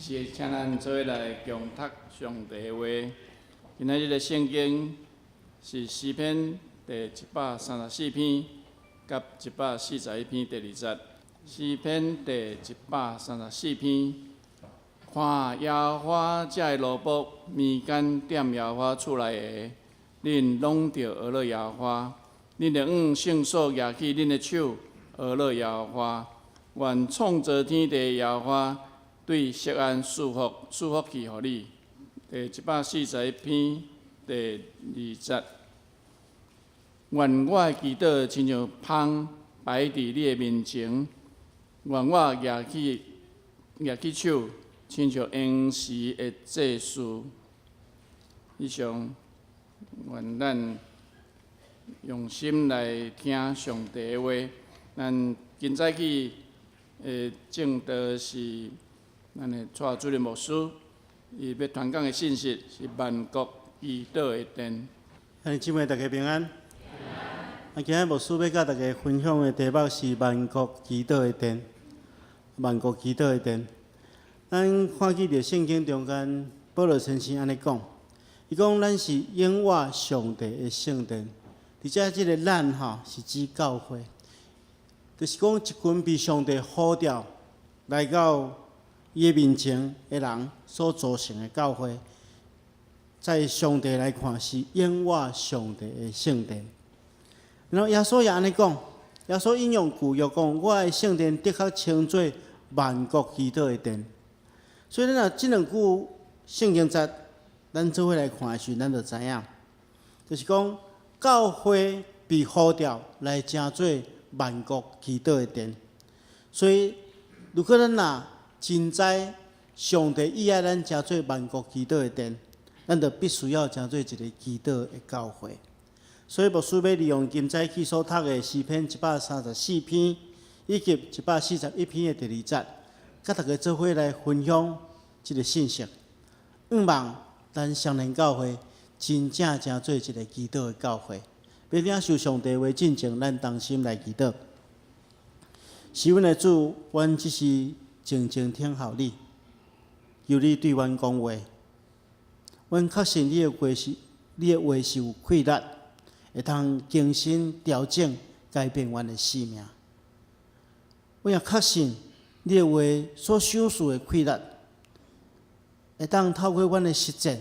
是，請咱做伙來共讀上帝的話。今仔日的聖經是詩篇第134篇，佮141篇第二節。詩篇第134篇，看耶和華這个奴僕，眠間踮耶和華厝內的，恁攏著呵咾耶和華，恁著向聖所舉起恁的手，呵咾耶和華。願創造天地的耶和華對錫安賜福，賜福氣予你。第141篇第二節，願我的祈禱親像香擺佇你的面前，願我舉起手，親像應時的祭司。以上，願咱用心來聽上帝的話。咱今早起的證道是咱的蔡主任牧師，伊欲傳講的信息是萬國祈禱的殿。兄弟姊妹，大家平安。啊，今日牧師欲佮大家分享的題目是萬國祈禱的殿。萬國祈禱的殿，咱看見佇聖經中間，保羅先生按呢講，伊講咱是永活上帝的聖殿。佇遮這个咱吼是指教會，就是講一群被上帝呼召來到伊的面前的人所組成的教會，在上帝來看是永活上帝的聖殿。然後耶穌也按呢講，耶穌引用舊約講：我的聖殿的確稱做萬國祈禱的殿。所以咱若這兩句聖經節，咱做伙來看的時，咱就知影，就是講教會被呼召來成做萬國祈禱的殿。所以，如果咱若真知上帝意愛咱成做萬國祈禱的殿，咱就必須要成做一個祈禱的教會。所以牧師欲利用今早起所讀的詩篇134篇以及141篇的第二節，佮大家做伙來分享這个信息。向望咱雙連教會真正成做一个祈禱的教會。欲領受上帝話進前，咱同心來祈禱。是阮的主，阮只是靜靜聽候你，求你對阮講話。阮確信你的話是有氣力，會當更新、調整、改變阮的生命。阮也確信你的話所賞賜的氣力，會當透過阮的實踐，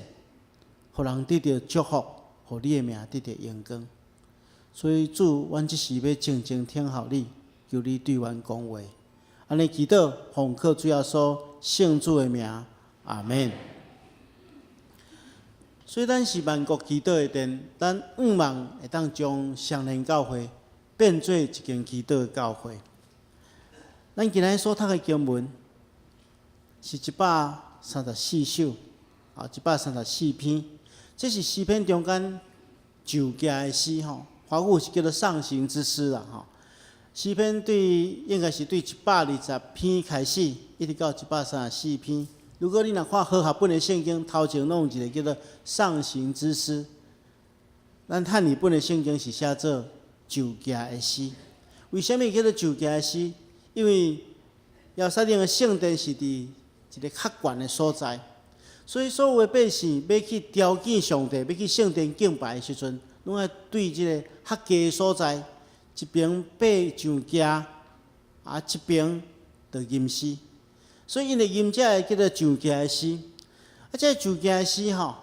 予人得著祝福，予你的名得著榮光。所以主，阮這時欲靜靜聽候你，求你對阮講話。按呢祈禱，奉靠主耶穌聖子的名，阿門。所以咱是萬國祈禱的殿，咱向望會當將雙連教會變做一間祈禱的教會。咱今日所讀的經文是134首，啊，134篇，這是詩篇中間上行的詩吼，華語是叫做上行之詩啦吼。詩篇對應該是對120篇開始，一直到134篇。如果你若看和合本的聖經，頭前攏有一個叫做上行之詩。咱漢語本的聖經是寫做上行的詩。為啥物叫做上行的詩？因為耶路撒冷的聖殿是佇一个較懸的所在，所以所有的百姓欲去朝見上帝，欲去聖殿敬拜的時陣，攏愛對這个較低的所在，一邊爬上行，啊，一邊就吟詩。所以𪜶就吟這个叫做上行的詩。啊，這个上行的詩吼，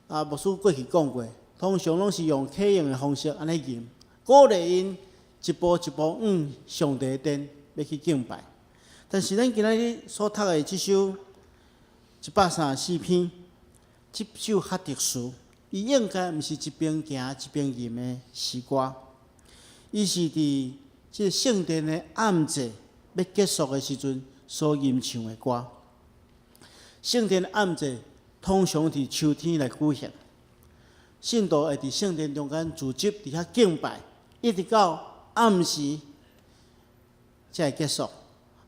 啊，牧師過去講過，通常攏是用啟應的方式按呢吟，鼓勵𪜶一步一步向上帝的殿欲去敬拜。但是咱今仔日所讀的這首134篇，這首較特殊，伊應該毋是一邊行一邊吟的詩歌，伊是佇這个聖殿的暗祭欲結束的時陣所吟唱的歌。聖殿的暗祭通常佇秋天來舉行，信徒會佇聖殿中間聚集佇遐敬拜，一直到暗時才會結束。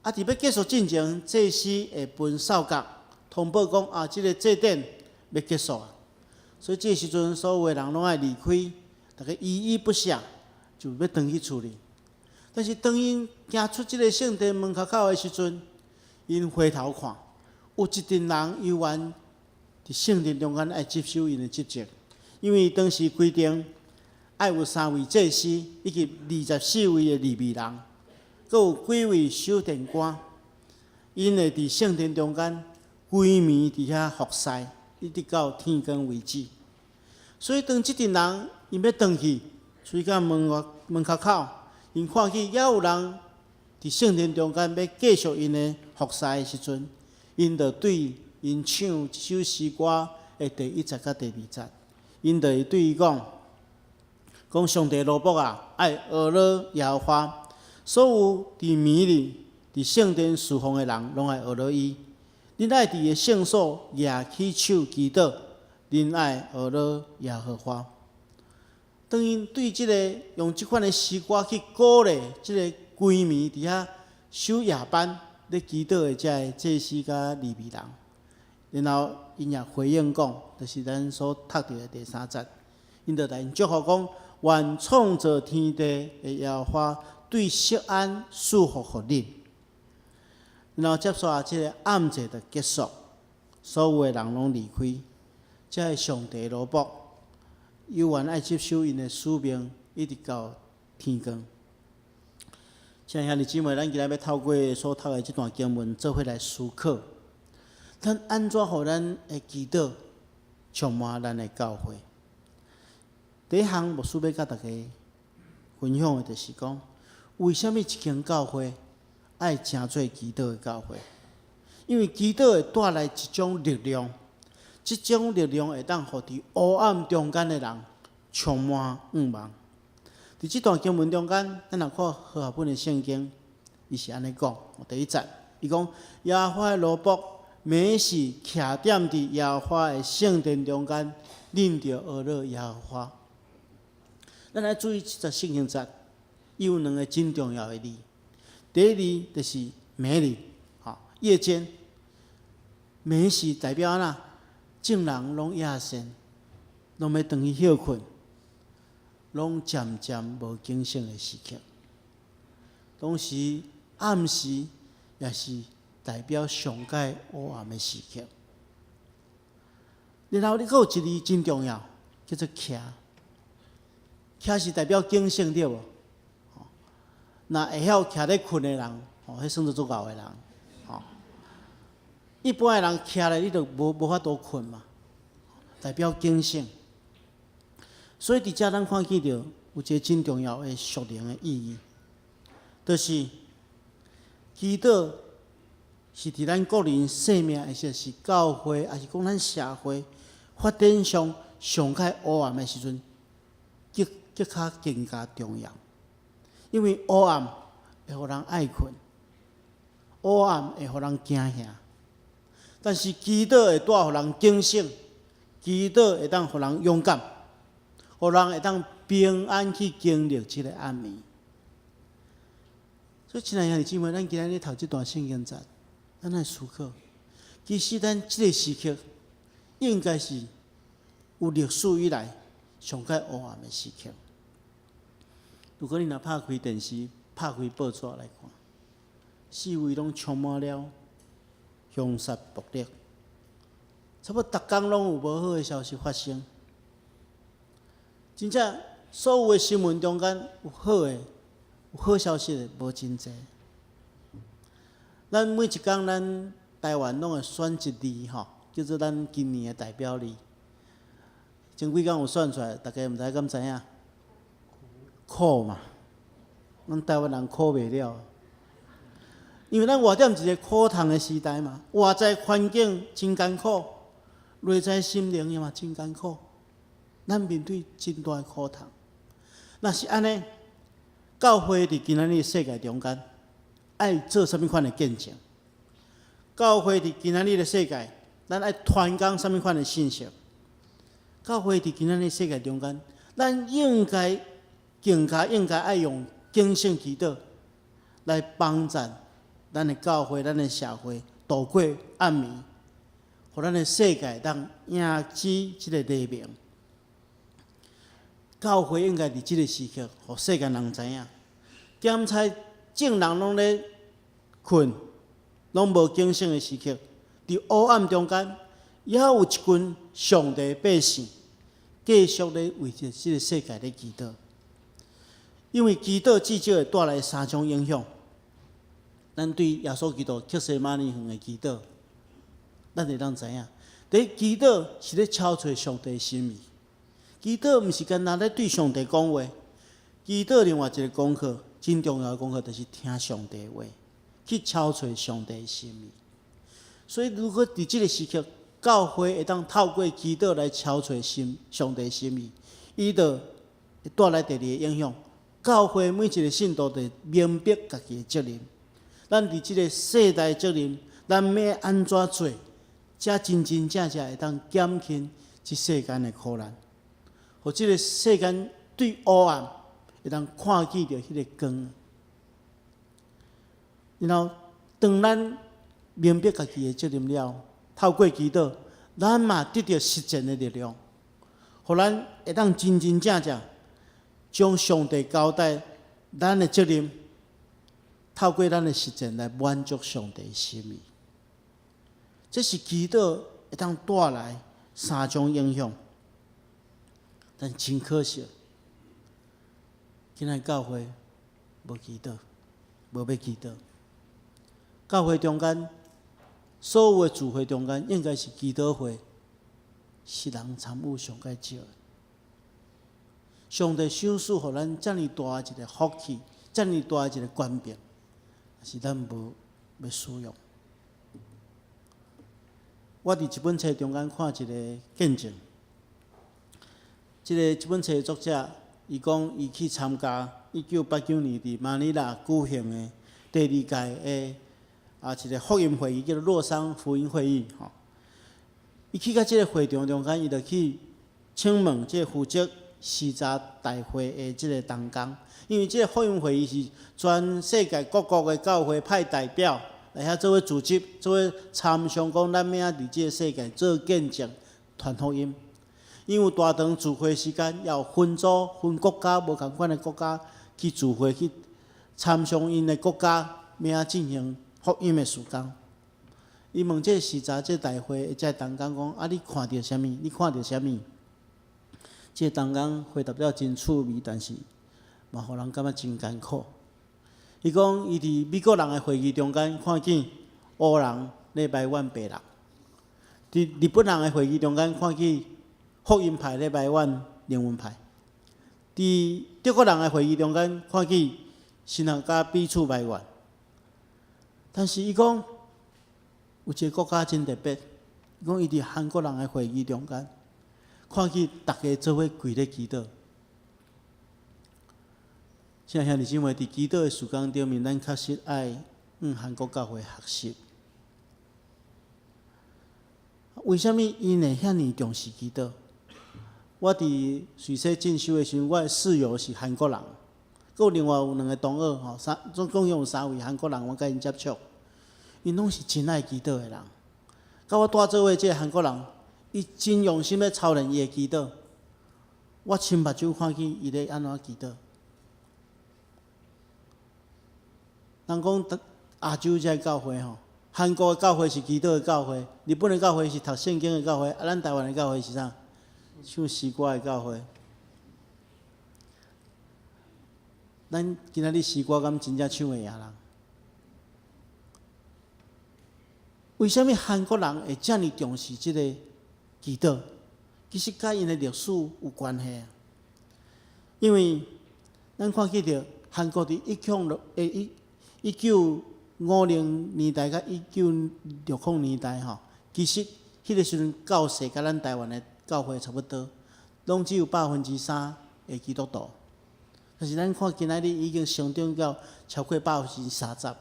啊，佇欲結束進前，祭司會吹哨角通報講啊，這个祭典欲結束啊。所以這个時陣，所有的人攏愛離開，大家依依不捨，就欲轉去厝裡。但是當𪜶行出這个聖殿門口口的時陣，𪜶回頭看，有一陣人猶原佇聖殿中間愛執守𪜶的職責，因為當時規定愛有三位祭司以及24位的利未人，閣有幾位守殿官，𪜶會佇聖殿中間規暝佇遐服侍，一直到天光為止。所以當這陣人𪜶欲轉去，揣到門外門跤口，𪜶看見猶有人佇聖殿中間欲繼續𪜶的服侍的時陣，𪜶就對𪜶唱這首詩歌的第一節佮第二節，𪜶就會對伊講：講上帝奴僕啊，愛呵咾耶和華，所有佇暝日佇聖殿事奉的人，攏愛呵咾伊。恁愛佇伊的聖所舉起手祈禱，恁愛呵咾耶和華。當𪜶對這个用這款的詩歌去鼓勵這个規暝佇遐守夜班咧祈禱的這个祭司佮利未人，然後𪜶也回應講，就是咱所讀著的第三節，𪜶就來祝福講：願創造天地的耶和華對錫安賜福予恁。然後接煞這个暗祭就結束，所有的人攏離開，這个上帝奴僕猶原愛執守𪜶的使命，一直到天光。親愛兄弟姊妹，咱今仔欲透過所讀的這段經文，做伙來思考，咱按怎予咱的祈禱充滿咱的教會？第一項，牧師欲佮大家分享的，就是講，為啥物一間教會愛成做祈禱的教會？因為祈禱會帶來一種力量，這種力量會當予佇黑暗中間的人充滿向望。佇這段經文中間，咱若看和合本的聖經，伊是按呢講。第一節，伊講耶和華的奴僕，暝時徛踮佇耶和華的聖殿中間，恁著呵咾耶和華。咱來注意這節聖經節，伊有兩个真重要的字。第一字就是暝日，吼，夜間。暝時代表按怎？眾人攏夜深，攏欲轉去歇睏，攏漸漸無警醒的時刻。同時暗時也是代表上蓋黑暗的時刻。然後你閣有一字真重要，叫做徛。徛是代表警醒，對無？若會曉徛咧睏的人，吼，彼算做足𠢕的人，吼。一般的人徛咧，你就無法度睏嘛，代表警醒。所以佇遮咱看見著有一个真重要的屬靈的意義，就是祈禱是佇咱個人生命，或者是教會，抑是講咱社會發展上上較黑暗的時陣，極極較更加重要。因為黑暗會予人愛睏，黑暗會予人驚嚇，但是祈禱會帶予人警醒，祈禱會當予人勇敢，予人會當平安去經歷這个暗暝。所以，親愛兄弟姊妹，咱今仔日讀這段聖經節，咱來思考，其實咱這个時刻應該是有歷史以來上蓋黑暗的時刻。如果你若拍開電視、拍開報紙來看，四圍攏充滿了兇殺暴力，差不多逐工攏有無好的消息發生。真正所有的新聞中間有好的、有好消息的無真濟。咱每一工咱台灣攏會選一字吼，叫做咱今年的代表字。前幾工有選出來，大家毋知敢知影？苦嘛，咱台灣人苦袂了，因為咱活佇一个苦痛的時代嘛，外在環境真艱苦，內在心靈也嘛真艱苦，咱面對真大的苦痛。若是按呢，教會佇今仔日世界中間，愛做啥物款的見證？教會佇今仔日的世界，咱愛傳講啥物款的信息？教會佇今仔日世界中間，咱應該更加應該愛用警醒祈禱來幫助咱的教會、咱的社會度過暗暝，予咱的世界當迎接這个黎明。教會應該佇這个時刻，予世間人知影，檢查眾人攏咧睏，攏無警醒的時刻，佇黑暗中間，猶有一群上帝百姓繼續咧為著這个世界咧祈禱。因為祈禱至少會帶來三種影響。咱對耶穌基督客西馬尼園的祈禱，咱會當知影。第一，祈禱是咧敲揣上帝心意。祈禱毋是干焦咧對上帝講話。祈禱另外一个功課，真重要的功課，就是聽上帝話，去敲揣上帝心意。所以，如果佇這个時刻，教會會當透過祈禱來敲揣心上帝心意，伊就會帶來第二个影響。教會每一个信徒就明白家己的責任。咱佇這个世代責任，咱欲按怎做，才真真正正會當減輕這世間的苦難，予這个世間對黑暗會當看見著彼个光。然後，當咱明白家己的責任了，透過祈禱，咱嘛得著實踐的力量，予咱會當真真正正將上帝交代咱的責任，透過咱的實踐來滿足上帝心意。這是祈禱會當帶來三種影響，但真可惜，今仔教會無祈禱，無欲祈禱。教會中間，所有的聚會中間，應該是祈禱會，是人參與上較少的。上帝賞賜予咱遮爾大一个福氣，遮爾大一个權柄，但是咱無欲使用。我佇一本冊中間看一个見證，這本冊作者，伊講伊去參加1989年佇馬尼拉舉行的第二屆的一个福音會議，叫做洛桑福音會議。吼，伊去到這个會場中間，伊就去請問這个負責視察大會的這个同工，因為這个福音會議是全世界各國的教會派代表來遐做伙組織，做伙參商講咱欲按怎佇這个世界做見證、傳福音。因為大長聚會時間，要分組、分國家、無仝款的國家去聚會，去參商𪜶的國家，欲按怎進行福音的事工。伊問這个視察這大會的這个同工講：啊，你看著啥物？你看著啥物？這个同工回答了真趣味，但是嘛，予人感覺真艱苦。伊講，伊佇美國人的會議中間看見烏人咧埋怨白人；佇日本人的會議中間看見福音派咧埋怨靈恩派；佇德國人的會議中間看見神學家彼此埋怨。但是伊講有一个國家真特別，伊講伊佇韓國人的會議中間看見逐家做伙跪咧祈禱。親愛兄弟姊妹，佇祈禱的時間頂面，咱確實愛向韓國教會學習。為啥物𪜶會遐爾重視祈禱？我佇瑞士進修的時陣，我的室友是韓國人，閣有另外有兩个同學吼，三總共有三位韓國人，我佮𪜶接觸，𪜶攏是真愛祈禱的人。佮我蹛做伙這个韓國人，伊真用心咧操練伊的祈禱。我親目睭看見伊咧按怎祈禱。人講亞洲這个教會吼，韓國的教會是祈禱的教會，日本的教會是讀聖經的教會，啊，咱台灣的教會是啥？唱詩歌的教會。咱今仔日詩歌敢真正唱會贏人？為啥物韓國人會遮爾重視這个祈禱？其實佮𪜶的歷史有關係啊。因為咱看見著韓國佇一九六一1950年代佮1960年代吼，其實彼个時陣教勢佮咱台灣的教會差不多，攏只有3%的基督徒。但是咱看今仔日已經成長到超過30%。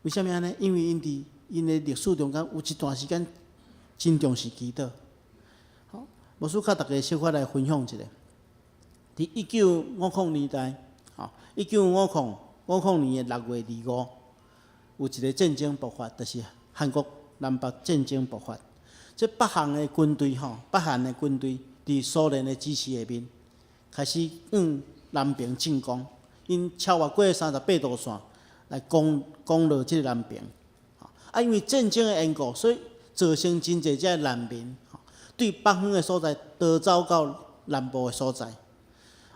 為啥物按呢？因為𪜶佇𪜶的歷史中間有一段時間真重視祈禱。好，牧師佮大家小可來分享一下。佇1950年代，吼，1950年的6月25，有一个戰爭爆發，就是韓國南北戰爭爆發。這北韓的軍隊吼，北韓的軍隊佇蘇聯的支持下面，開始向南平進攻。𪜶超越過38度線來攻落這个南平。啊，因為戰爭的緣故，所以造成真濟這難民，對北方的所在逃走到南部的所在。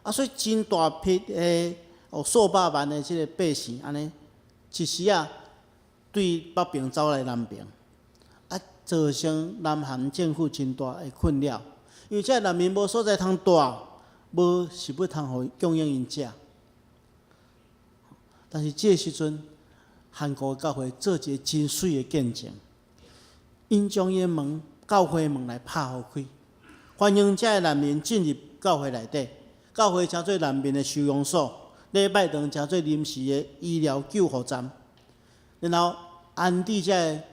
啊，所以真大批的哦數百萬的這個百姓，按呢一時仔對北邊走來南邊，啊，造成南韓政府真大的困擾，因為這難民無所在通蹛，無食物通予供應𪜶食。但是這個時陣，韓國教會做一個真媠的見證，𪜶將伊的門教會門來拍予開，歡迎這个難民進入教會內底，教會成做難民的收容所，禮拜堂成做臨時的醫療救護站，然後安置這个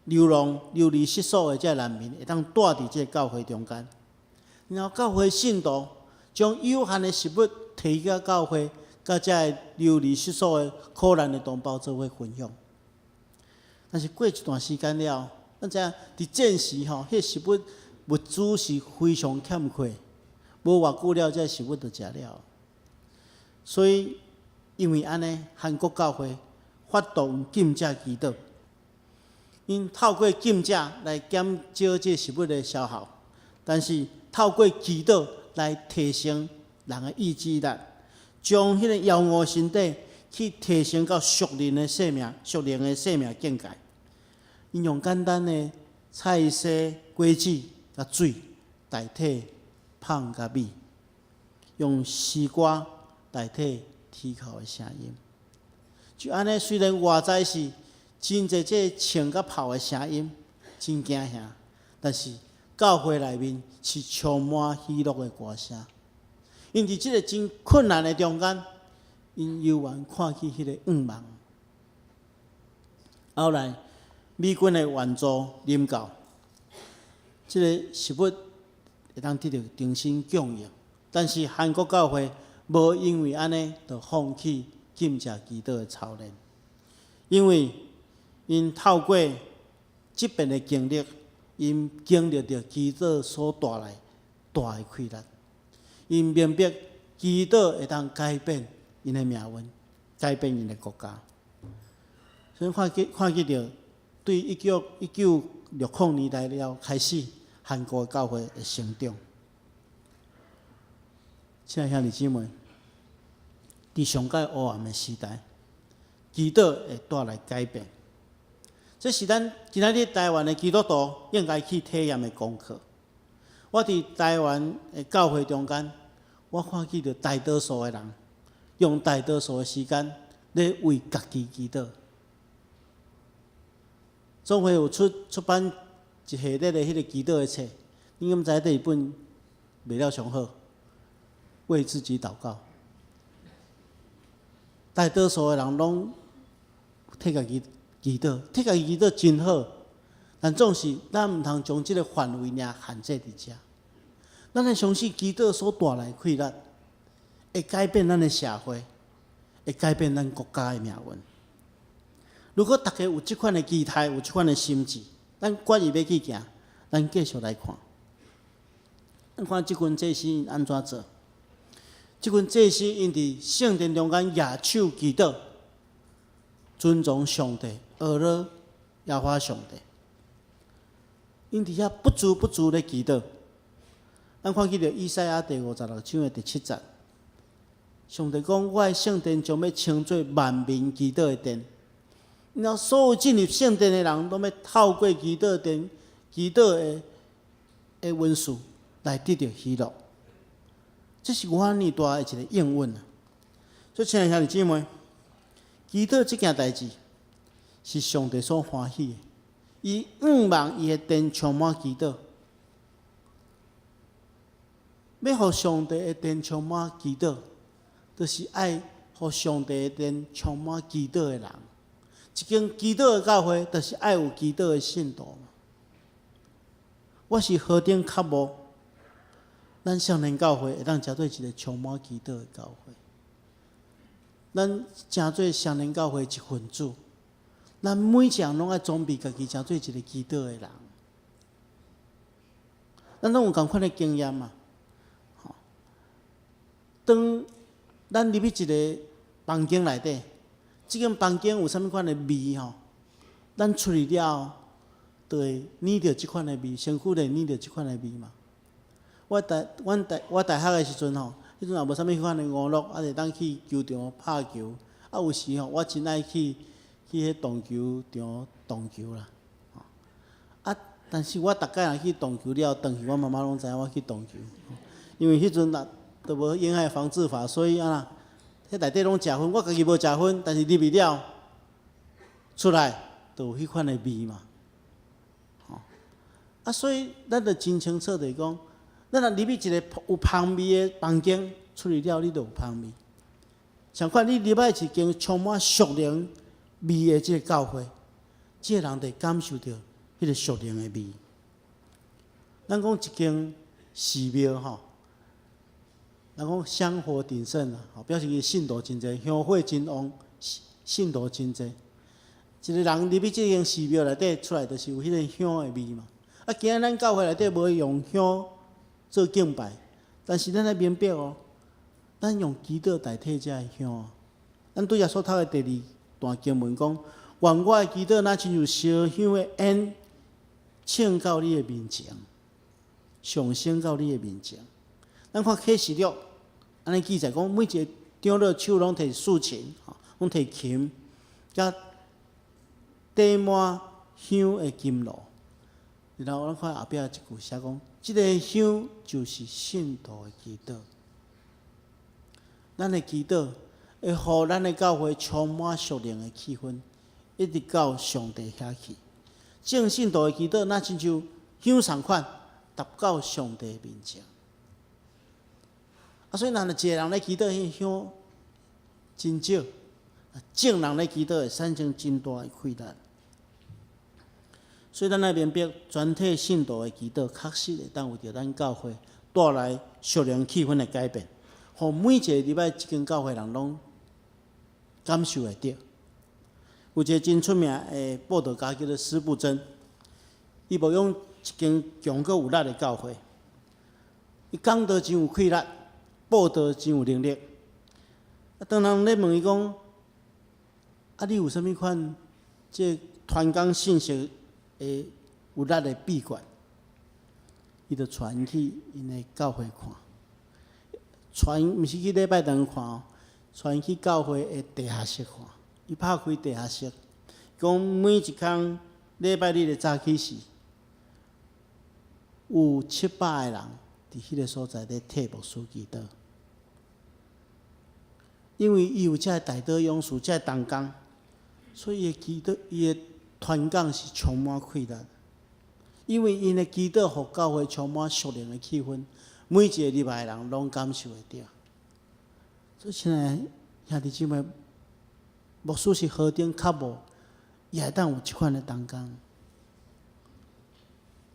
流浪、流離失所的這个難民，會當蹛佇這个教會中間，然後教會信徒將有限的食物提到教會，佮這个流離失所的苦難的同胞做伙分享。但是過一段時間了，咱知影佇戰時吼，彼食物物資是非常欠缺，無偌久了，這食物就食了。所以因為按呢，韓國教會發動禁食祈禱，𪜶透過禁食來減少這食物的消耗，但是透過祈禱來提升人的意志力，將彼個飢餓身體去提升到屬靈的生命、屬靈的生命境界。𪜶用簡單的菜絲、果子佮水代替麭佮米，用詩歌代替啼哭的聲音。就按呢，雖然外在是真濟這個槍佮炮的聲音，真驚嚇，但是教會內面是充滿喜樂的歌聲。𪜶佇這個真困難的中間，𪜶猶原看見彼個願望。後來美軍的援助臨到，這個食物會當得著重新供應，但是韓國教會無因為按呢就放棄禁食祈禱的操練，因為𪜶透過這遍的經歷，𪜶經歷著祈禱所帶來大的氣力，𪜶明白祈禱會當改變𪜶的命運，改變𪜶的國家。所以看見著，對1960年代了開始，韓國的教會的成長。親愛兄弟姊妹，佇上蓋黑暗的時代，祈禱會帶來改變。這是咱今仔日台灣的基督徒應該去體驗的功課。我佇台灣的教會中間，我看見著大多數的人用大多數的時間咧為家己祈禱。總會有出版一系列的彼个祈禱的冊，你敢知這一本賣了上好？為自己禱告。大多數的人攏替家己祈禱，替家己祈禱真好，但總是咱毋通將這個範圍爾限制佇遮。咱愛相信祈禱所帶來的氣力，會改變咱的社會，會改變咱國家的命運。如果大家有這款的期待，有這款的心志，咱決意欲去行，咱繼續來看。咱看這群祭司𪜶按怎做？這群祭司𪜶佇聖殿中間舉手祈禱，尊崇上帝，阿羅耶和華上帝。𪜶佇遐不住不住咧祈禱。咱看見著以賽亞第56章的第七節，上帝講：我的聖殿將欲稱做萬民祈禱的殿。然後所有進入聖殿的人，攏欲透過祈禱殿、祈禱的文書來得著喜樂。這是偌爾大的一個應允啊！所以，親愛兄弟姊妹，祈禱這件代誌是上帝所歡喜的。伊向望伊的殿充滿祈禱，欲予上帝的殿充滿祈禱，就是愛予上帝的殿充滿祈禱的人。一間祈禱的教會，就是愛有祈禱的信徒。我是何等渴慕，咱少年教會會當成做一個充滿祈禱的教會。咱成做少年教會一份子，咱每一個人攏愛裝備家己，成做一個祈禱的人。咱攏有仝款的經驗嘛？吼，當咱入去一個房間內底，這間房間有啥物款的味吼，咱出去了後，就會聞著這款的味，身軀會聞著這款的味嘛。我大學的時陣吼，彼陣也無啥物款的娛樂，啊，就當去球場拍球。啊，有時吼，我真愛去彼撞球場撞球啦。啊，但是我逐擺若去撞球了，轉去阮媽媽攏知影我去撞球，因為彼陣若都無煙害防治法，所以啊，彼內底攏食薰，我家己無食薰，但是入去了出來，就有彼款的味嘛。吼，啊，所以咱就真清楚就是講，咱若入去一個有芳味的房間，出去了你就有芳味。相款，你入來一間充滿屬靈味的這個教會，這個人就會感受著彼個屬靈的味。咱講一間寺廟吼，人講香火鼎盛啊，表示伊信徒真濟，香火真旺，信徒真濟。一個人入去這間寺廟內底出來，就是有彼個香的味嘛。啊，今仔咱教會內底無用香做敬拜，但是咱愛明白哦，咱用祈禱代替這个香。咱拄才所讀的第二段經文講，願我的祈禱若親像燒香的煙，衝到你的面前，上升到你的面前。咱看啟示錄，按呢記載講，每一個長老手攏提豎琴，吼，攏提琴，佮缀滿香的金爐。然後咱看後壁一句寫講，這个香就是信徒的祈禱。咱的祈禱會予咱的教會充滿屬靈的氣氛，一直到上帝遐去。眾信徒的祈禱，若親像香仝款，達到上帝面前。啊，所以若一個人咧祈禱，彼个香真少；眾人咧祈禱，會產生真大的氣力。所以咱愛明白，全體信徒的祈禱，確實會當為著咱教會帶來屬靈氣氛的改變，予每一個禮拜這間教會人攏感受會著。有一個真出名的布道家叫做司布真，伊牧養一間強閣有力的教會，伊講道真有氣力，布道真有能力。啊，當人咧問伊講：啊，你有啥物款這傳講信息的有力的秘訣？伊就帶𪜶去𪜶的教會看，帶𪜶毋是去禮拜堂看哦，帶𪜶去教會的地下室看。伊拍開地下室，講每一工禮拜日的早起時，有700個人佇彼个所在咧替牧師祈禱，因為伊有這个代禱勇士，這个同工，所以伊的祈禱，伊的傳講是充滿氣力。因為𪜶的祈禱，予教會充滿屬靈的氣氛，每一個禮拜的人攏感受會著。所以，親愛的兄弟姊妹，牧師是何等較無，也會當有這款的同工。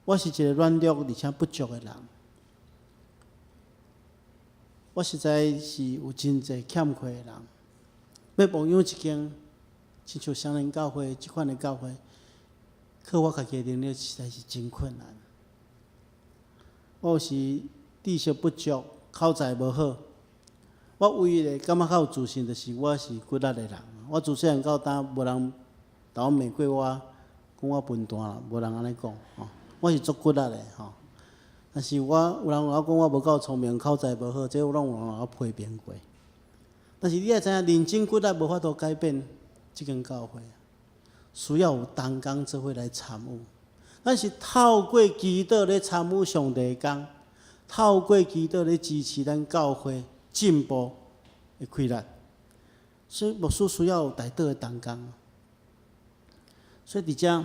我是一個軟弱而且不足的人，我實在是有真濟欠缺的人。欲牧養一間親像雙連教會這款的教會，靠我家己的能力實在是真困難。我有時知識不足，口才無好。我唯一的感覺較有自信，就是我是骨力的人。我自細漢到大，無人共我罵過我，講我笨蛋啦，無人按呢講吼。我是足骨力的吼。但是我有人共我講我無夠聰明，口才無好，這攏有人共我批評過。但是你愛知影，認真骨力無法度改變這間教會，需要有同工做伙來參與。咱是透過祈禱咧參與上帝的工，透過祈禱咧支持咱教會進步的氣力。所以牧師需要有代禱的同工。所以佇遮，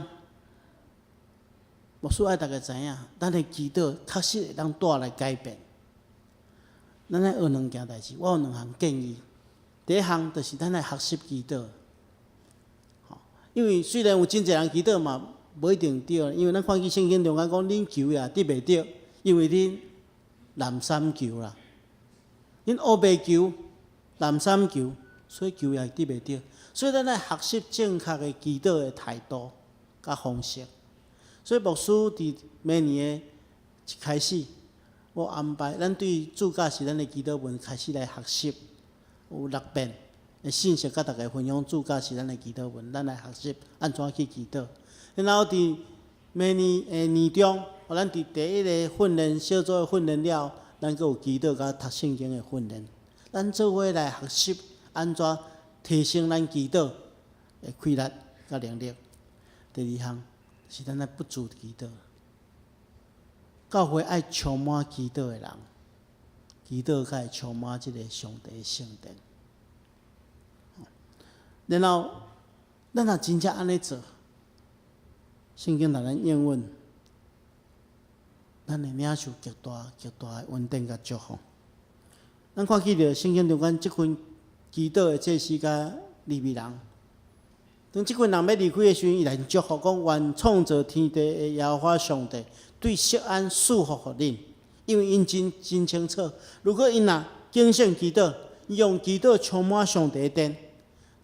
牧師愛大家知影，咱的祈禱確實會當帶來改變。咱愛學兩件代誌，我有兩項建議。第一項就是咱愛學習祈禱，因為雖然有真濟人祈禱嘛，無一定對，因為咱看見聖經中間講，恁求也得袂著，因為恁濫三求啦，恁烏白求、濫三求，所以求也得袂著。所以咱愛學習正確的祈禱的態度佮方式。所以牧師佇明年的一開始，我安排咱對主教是咱的祈禱文開始來學習，有六遍的信息，佮大家分享。主教是咱的祈禱文，咱來學習按怎去祈禱。然後佇明年的年中，咱佇第一個訓練小組的訓練了，咱閣有祈禱佮讀聖經的訓練。咱做伙來學習按怎提升咱祈禱的氣力佮能力。第二項是咱愛不住祈禱。教會愛充滿祈禱的人，祈禱才會充滿這个上帝的聖殿。然後，咱若真正按呢做，聖經予咱應允，咱會領受極大極大的恩典佮祝福。咱看見著聖經中間這群祈禱的祭司佮利未人，當這群人欲離開的時陣，伊來祝福講：願創造天地的耶和華上帝對錫安賜福予恁，因為𪜶真真清楚。如果𪜶若警醒祈禱，用祈禱充滿上帝的殿，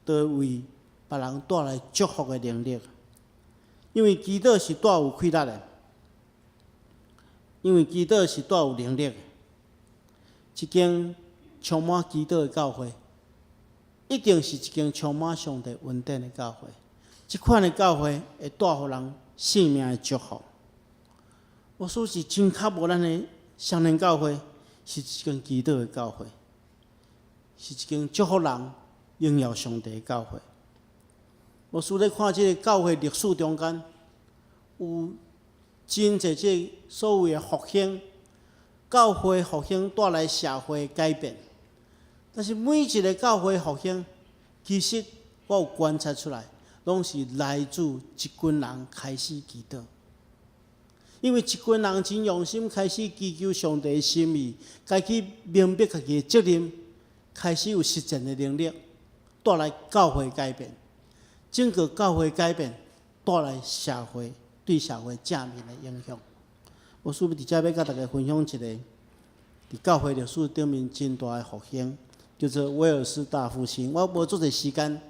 就會為別人帶來祝福的能力。因為祈禱是帶有氣力的，因為祈禱是帶有能力的。一間充滿祈禱的教會，一定是一間充滿上帝恩典的教會。這款的教會會帶予人性命的祝福。我說是真確無咱的雙連教會是一間祈禱的教會，是一間祝福人、榮耀上帝的教會。牧師咧看這个教會歷史中間，有真濟這所謂的復興，教會復興帶來社會改變。但是每一个教會復興，其實我有觀察出來，攏是來自一群人開始祈禱。因為一群人真用心開始祈求上帝的心意，家己明白家己的責任，開始有實踐的能力，帶來教會改變。整個教會改變，帶來社會對社會正面的影響。我說佇遮欲佮大家分享一个佇教會歷史頂面真大的復興，叫做威爾斯大復興。我無足濟時間，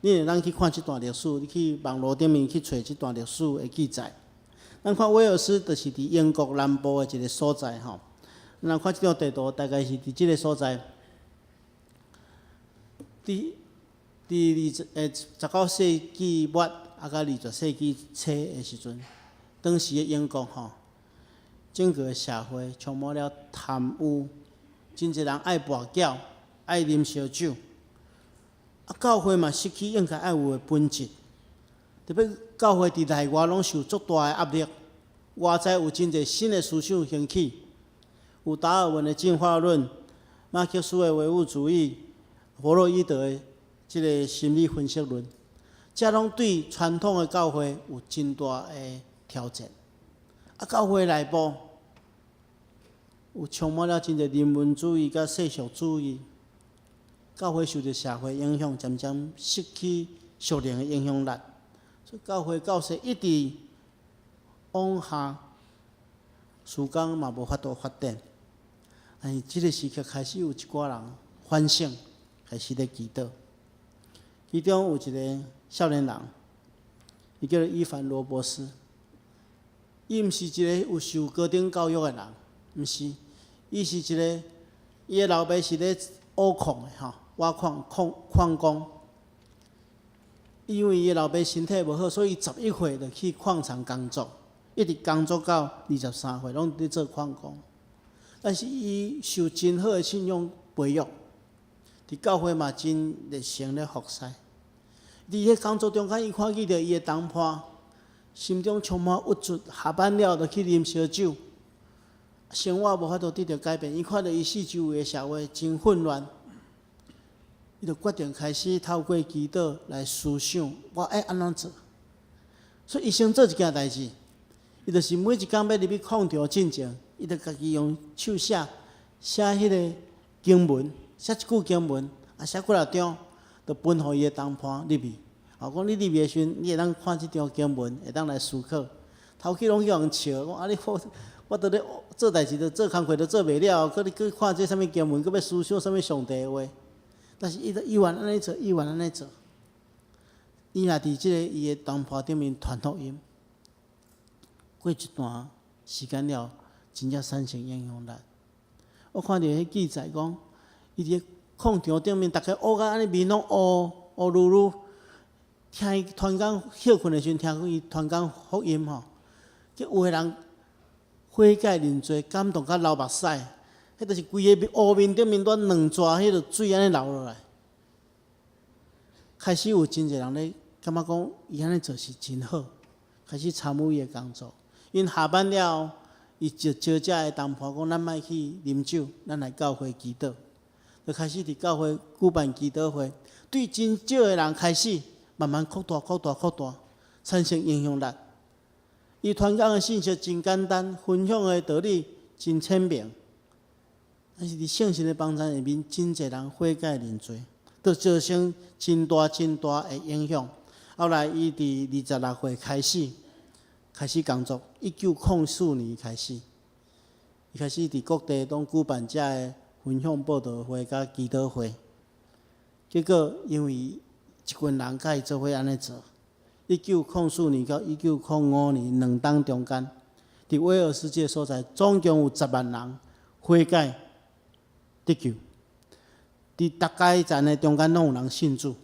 你會當去看這段歷史，你去網路頂面去揣這段歷史的記載。咱看威爾斯就是佇英國南部的一个所在吼。咱看這張地圖，大概是佇這个所在。佇二十19世紀末啊，到20世紀初的時陣，當時的英國吼，整個社會充滿了貪污，真濟人愛跋筊，愛啉燒酒。啊，教會嘛失去應該愛有的本質，特別教會佇內外攏受足大的壓力。外在有真濟新的思想興起，有達爾文的進化論、馬克思的唯物主義、弗洛伊德的這个心理分析論，這攏對傳統的教會有真大的挑戰。啊，教會內部有充滿了真濟人文主義佮世俗主義，教會受著社會影響，漸漸失去屬靈的影響力，所以教會教勢一直往下，時間嘛無法度發展。但是這个時刻開始有一寡人反省，開始咧祈禱。其中有一个少年人，伊叫做伊凡羅伯斯。伊毋是一个有受高等教育的人，毋是，伊是一个，伊的老爸是咧挖礦的吼，挖礦礦礦工。因為伊的老爸身體無好，所以伊11歲就去礦場工作，一直工作到23歲，攏佇做礦工。但是伊受真好的信仰培育，佇教會嘛真熱誠咧服侍。佇彼工作中間，伊看見著伊的同伴，心中充滿鬱卒，下班了就去啉燒酒，生活無法度得著改變。伊看著伊四周圍的社會真混亂，伊就決定開始透過祈禱來思想，我愛按怎做。所以伊先做一件代誌，伊就是每一工欲入去礦場進前，伊就家己用手寫寫彼个經文，寫一句經文，啊寫幾若張，就分予伊的同伴入去。哦，講你入去的時陣，你會當看這張經文，會當來思考。頭去攏予人笑，講啊你我我佇咧做代誌，都做工課都做袂了，閣你閣看這啥物經文，閣欲思想啥物上帝的話。但是伊都依然按呢做，依然按呢做。伊也佇這个伊的同伴頂面傳福音，過一段時間了，真正產生影響力。我看著彼記載講，伊佇空場頂面，逐家烏甲按呢面攏烏烏嚕嚕，聽伊傳講歇睏的時陣，聽伊傳講福音吼，有的人悔改認罪，感動甲流目屎，彼就是規个烏面頂面蹛兩逝彼个水按呢流落來。開始有真濟人咧感覺講，伊按呢做是真好，開始參與伊的工作。𪜶下班了後，伊就招遮的同伴講，咱莫去啉酒，咱來教會祈禱。就開始佇教會舉辦祈禱會，對真少的人開始，慢慢擴大、擴大、擴大，產生影響力。伊傳講的信息真簡單，分享的道理真淺明，但是佇聖神的幫助下面，真濟人悔改認罪，就造成真大真大的影響。後來，伊佇26歲開始工作，1904年開始，伊開始佇各地攏舉辦遮的分享報道會佮祈禱會。結果，因為一群人佮伊做伙按呢做，1904年到1905年兩冬中間，佇威爾斯這个所在，總共有10萬人悔改得救。佇逐階層的中間，攏有人信主。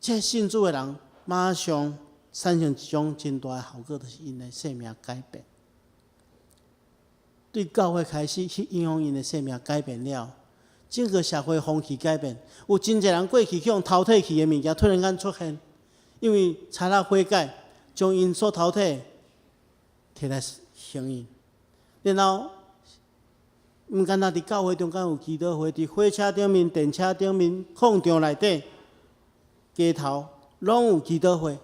這信主的人，馬上產生一種真大的效果，就是𪜶的生命改變。對教會開始去影響𪜶的生命改變了，整個社會風氣改變，有真濟人過去去予淘汰去的物件，突然間出現，因為查了悔改，將𪜶所淘汰提來承認，然後毋干焦佇教會中間有祈禱會，佇火車頂面、電車頂面、礦場內底、街頭，攏有祈禱會。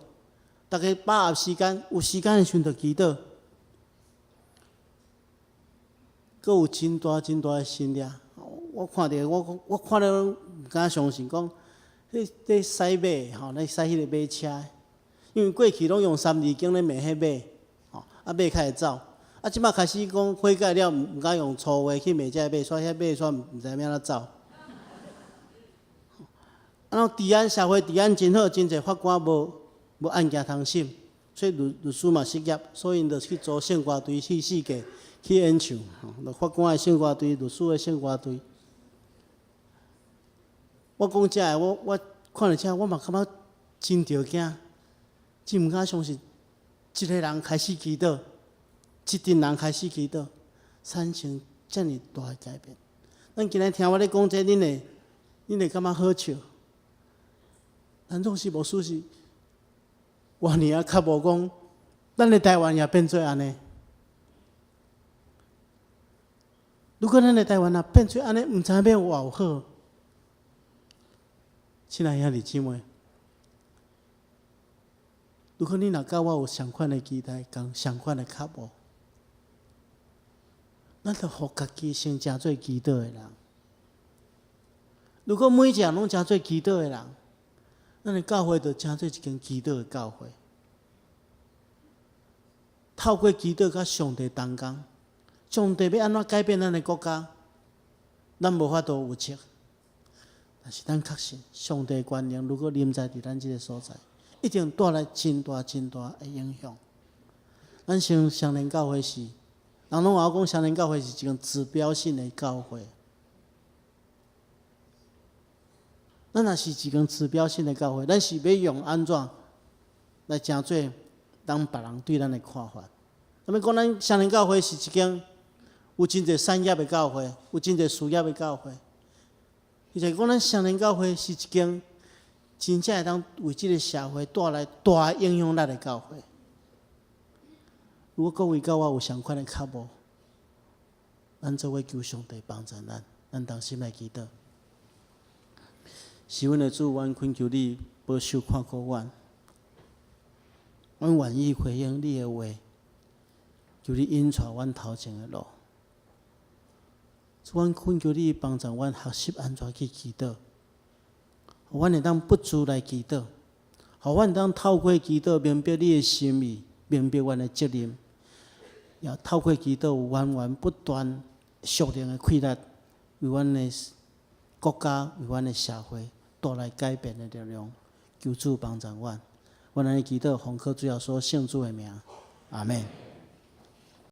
逐家把握時間，有時間的時陣就祈禱。閣有真大真大的神跡，我看著我我看了毋敢相信，講彼咧駛馬吼，咧駛彼个馬車，因為過去攏用三字經咧罵彼馬，吼，啊馬較會走，啊這擺開始講悔改了，毋敢用粗話去罵這个馬，所以彼馬煞毋知欲按怎走。啊，治安社會治安真好，真濟法官無案件通審，所以律師嘛失業，所以𪜶就去組聖歌隊去四界去演唱，吼，法官的聖歌隊、律師的聖歌隊。我講這个，我看著這，我嘛感覺真著驚，真毋敢相信，一个人開始祈禱，一陣人開始祈禱，產生遮爾大的改變。咱今日聽我咧講這，恁會感覺好笑？咱總是牧師是偌爾仔較無講，咱的台灣也變做按呢。如果咱的台灣若變做按呢，毋知影欲有偌好。親愛兄弟姊妹，如果你若佮我有相款的期待，共相款的腳步，咱就予家己先成做祈禱的人。如果每一个人攏成做祈禱的人，咱的教會就成做一間祈禱的教會。透過祈禱佮上帝同工，上帝欲按怎改變咱的國家，咱無法度預測。但是咱確信，上帝權能如果臨在佇咱這个所在，一定帶來真大真大的影響。咱像雙連教會是，人攏話講雙連教會是一間指標性的教會。咱若是一間指標性的教會，咱是欲用按怎來成做當別人對咱的看法？咱欲講咱雙連教會是一間有真濟產業的教會，有真濟事業的教會。伊就講咱雙連教會是一間真正會當為這个社會帶來大影響力的教會。如果各位佮我有相款的腳步，咱做伙求上帝幫助咱，咱同心來祈禱。是阮的主，阮懇求你保守看顧阮，阮願意回應你的話，求你引帶阮頭前的路。主，阮懇求你幫助阮學習按怎去祈禱，予阮會當不住來祈禱，予阮會當透過祈禱明白你的心意，明白阮的責任，也透過祈禱有源源不斷屬靈的氣力，為阮的國家、為阮的社會帶來改變的力量。求主幫助阮，阮按呢祈禱，奉靠主耶穌聖子的名，阿門。